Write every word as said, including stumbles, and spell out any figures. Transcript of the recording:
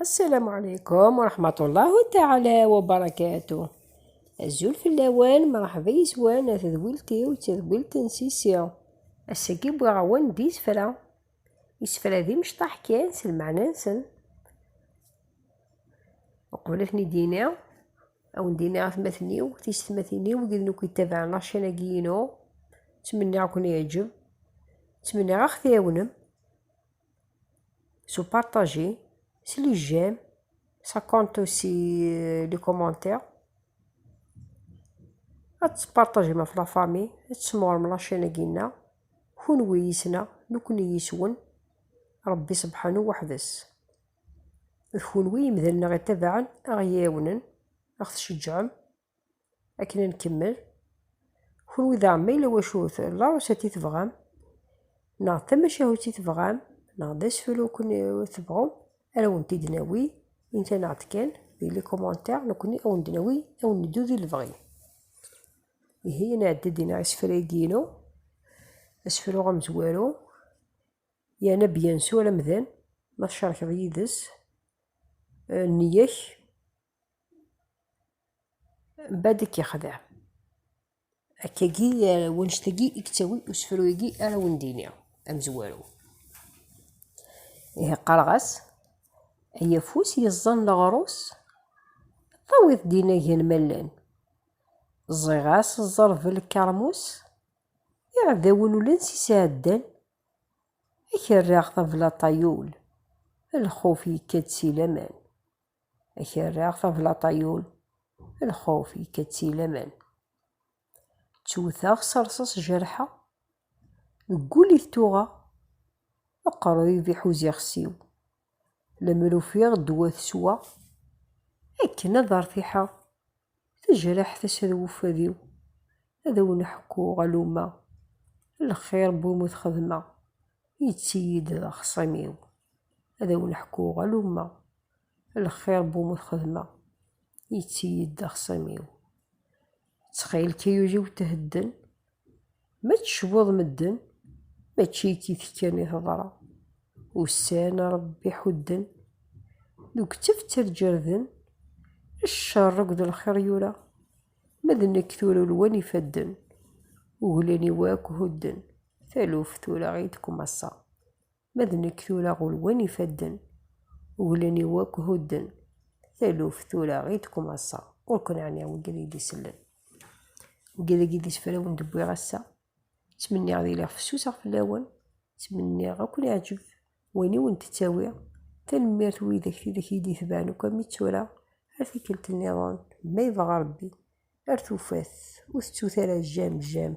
السلام عليكم ورحمة الله تعالى وبركاته. Azul fell-awen, mṛeḥba yes-wen, a tedwilt-iw d tedwilt n Sisi. Ass-agi wwiɣ-awen-d isefra. Isefra d imecṭaḥ kan s lmeɛna-nsen. Uqbel ad ten-id-iniɣ, ad wen-d-iniɣ atmaten-iw, tisetmatin-iw, wigad akk yettabaɛen la chaîne-agi-inu. Ttmenniɣ ad ken-yeɛǧeb. Ttmenniɣ ad ɣ-tɛiwnem s upartaji, s les j'aime, s compte aussi, euh, les commentaires. Ad tpartajim ɣef la famille, ad tesmeɣrem la chaîne-agi-nneɣ. Kunwi yis-neɣ, nekkni yis-wen, Ṛebbi sebḥanu weḥd-s. D kunwi imdanen aɣ-itabaɛen, aɣ-iɛiwnen, aɣ-tceǧǧɛem akken ad nkemmel. Kunwi daɣen ma yella wacu t-, la recette i tebɣam, neɣ tamacahut i tebɣam, neɣ d asefru akken tebɣum, ara wen-t-id-nawi, init-aneɣ-d kan di les commentaires, nekkni a wen-d-nawi, a wen-neddu di lebɣi. Ihi, ad nɛeddi ad d-iniɣ isefra-agi-inu, asefru amezwaru, yerna bien sûr amdan, ma tcerkeḍ yid-s, eh, nniya-k, mbaɛd ad k-yexdeɛ. Akkagi, eh, wanect-agi i yettawi usefru-agi ara wen-d-iniɣ, amezwaru. Ihi qqareɣ-as, ay afus yeẓẓan leɣrus, tawiḍ-d inagan ma llan. Ẓẓiɣ-as ẓẓerb n lkermus, iɛdawen ulan s isɛeddan. Ak-rriɣ tablaṭ ay ul, lxuf yekka-d si laman. Ak-rriɣ tablaṭ ay ul, lxuf yekka-d si laman. Ttewteɣ s rṣaṣ jerḥeɣ, deg wul i t-tuɣeɣ, aqerruy-iw iḥuz ixsiw. Lemmer ufiɣ ddwa teswa, akken ad rtiḥeɣ. Tajraḥt-is ad wufad-iw, ad awen-ḥkuɣ aluma, lxir n wumi t-xedmeɣ, yetti-yi-d d axṣim-iw. Ad awen-ḥkuɣ aluma, lxir n wumi t-xedmeɣ, yetti-yi-d d axṣim-iw. Ttxil-k ay ul-iw thedden, ma tecbuḍ medden, mačči i k-itekkan i teḍra. Ussan a Ṛebbi ḥudden, deg ttefter ǧerden, ccer akked lxir yura. Ma d nekk tura ulwan ifadden, uglan-iw akk hudden, taluft tura i d-kumaṣa. Ma d nekk tura ulwan ifadden, uglan-iw akk hudden, taluft tura i d-kumaṣa. Ur ken-ɛniɣ wigad i d-isellen. Wigad-agi d isefra wen-d-wwiɣ ass-a. Ttmenniɣ di lliɣ fessuseɣ fell-awen. Ttmenniɣ ad ken-iɛǧeb wayen i wen-d-ttawiɣ. Tanemmirt widak tidak i yi-d-itebɛen akk armi d tura. Ar tikkelt nniḍen, ma yebɣa Ṛebbi. Ar tufat, ur tettut ara j'aime, j'aime.